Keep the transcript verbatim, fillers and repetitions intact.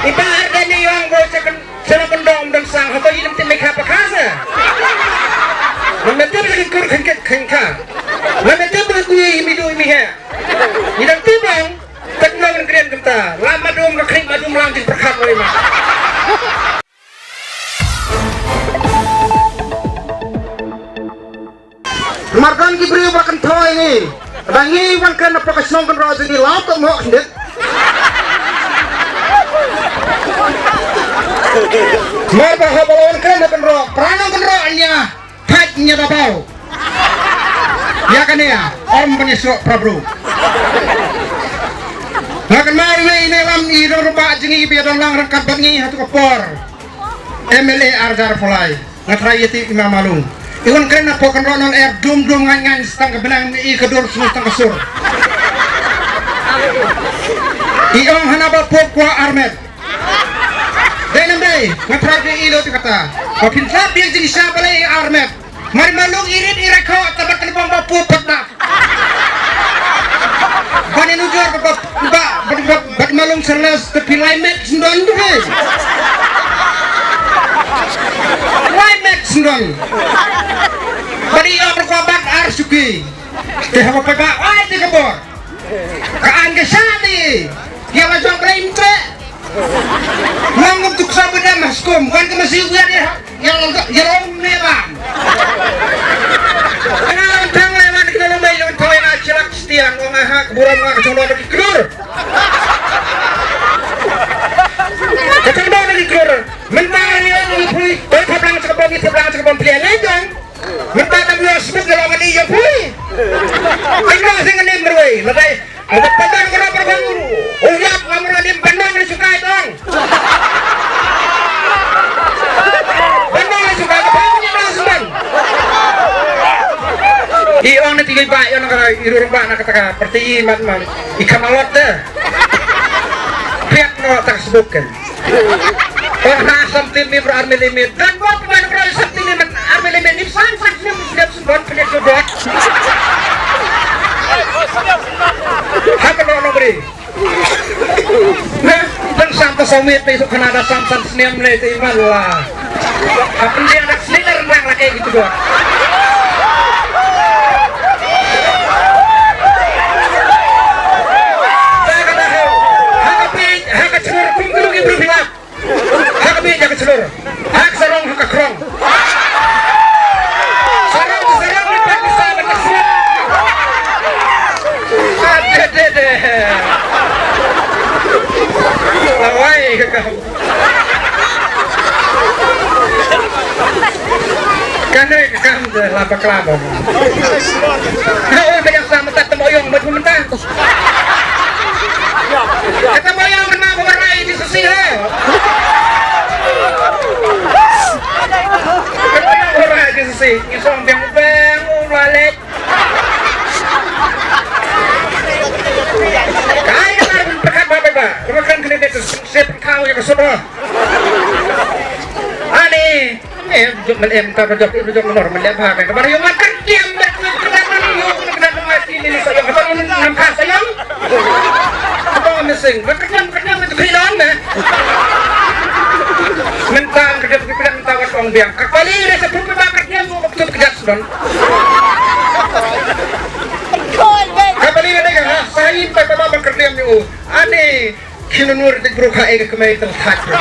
Iba ar da ni yong bo cha kan cha la kan dong dong sang ha to i dam ti me kha pa kha sa. Ngam me tip kan kur kan ket kan kha. Ngam me tip kan kui i mi du i mi he. I dam ti bang tak nong kan kren kan ta. Lam ma dum ka khrik ma dum lam jin prakhat roi ma. Mar don ki briew ba kynthoi ngi. Ba ngi wan kren na pok ka shnong kynroh jong ngi law to mo khyndiat. Mar ba haba wan kren na kynroh, pra nong kynroh nya, thait nya da baw. Ïa kane ïa, om ban ïa shoh pra bru. Nga kynmaw iwei i nongïalam i rangbah jong ngi ba ïa don lang ryngkat bad ngi ha tu ka por. M L A ar hajar arphew lai. Nga tharai ïa ti i ma Malung. I wan kren na pok kynroh non er dum dum ngan ngan stang ka benang i ka dur snu stang ka sur. I ong hana ba pok kwah ar met. Dei nam dei, nga tharai ïa i lo ti kata. Ba phin sa biang jing sha balei i ar met. Mar Malung i rit i rakho ta ba kynbong ba pok pat na. Ban ïa nujor ba, ba, ba, ba, ba Malung Charles te phi lai met sndon tu phi. Lai met sndon. Ban ïa ong ko bat ar suki. Te haba pa ba ai te ka bor. Ka an ka sha ni. Ïa la jong blei mtre. Ngam ngam tuk sa bedam ha skum. Wan ka masi wan ïa. Ïa la, ïa la ong ne bang. Nga ong tang le wan ka long bai long tong ïa chilak stiang. Ong ha ka burom nga ka chong don ki klur. Ka chong don ki klur. Mynta ïa ong pui. Oi thaplang sa ka bom, ïa thaplang sa ka bom pli ïa ngai jong. Mynta tam ïa sbuk ïa long ani ïa pui. Mynta sing ani merwei. Lada Aba padan kena perban. Oh ya, kamu ni bandang ni sukai dong. Bandang ni sukai, kamu ni bandang sukan. I ong ni tiga ba, i ong kata i rurung ba na kata ka, perti i man man. I kamalot de. Piak no tak sebutkan. Oh, na something ni berarmi limit. Dan buat pemain pro something ni armi limit ni san san ni siap sembon penyet buat. Haka no no beri. Na, dan sampai somit ni tu kena ada san san snem ni tu iman lah. Apa dia nak sini rendang lagi gitu buat. Haka pi, haka cur pun kuru ki beri bilang. Ha ka bieit ha ka chlur. Ha ka sarong ha ka krong. Sarong ka sarong ni pat ni sa ban ka sngap. Ah, de, de, de. Lawai ka kam. Kane ka kam de la bakla ba. Ha oi ba ïa sa matat tamo yong ba mynta. Kata mo ïa mynta ba warai di sisi ha. Kata mo ïa warai di sisi. Ngi song biang beng u la lek. Kai ka lar pynpyrkhat ba ba ba. Kaba kan kene de sep kau ïa ka sut ha. Ani. Em, jok mel em, ta jok, jok nor mel em ha, kan. Bar yo mat kan tiam ber kuit kan, yo kan, kan, kan, kan, ini ni saya kan, nam ka sayang. Apa missing? Ber kan, kan, kan, itu bilang, eh. Mentang kerja, kerja, mentang kat ong biang. Kak Bali, dia sebut memang kerja, mau betul kerja, sudah. Kak Bali, dia kan, ha, saya impai, memang kerja, ni, oh. Ani, Kino nur dik bro ka ega kemai tel thak bro.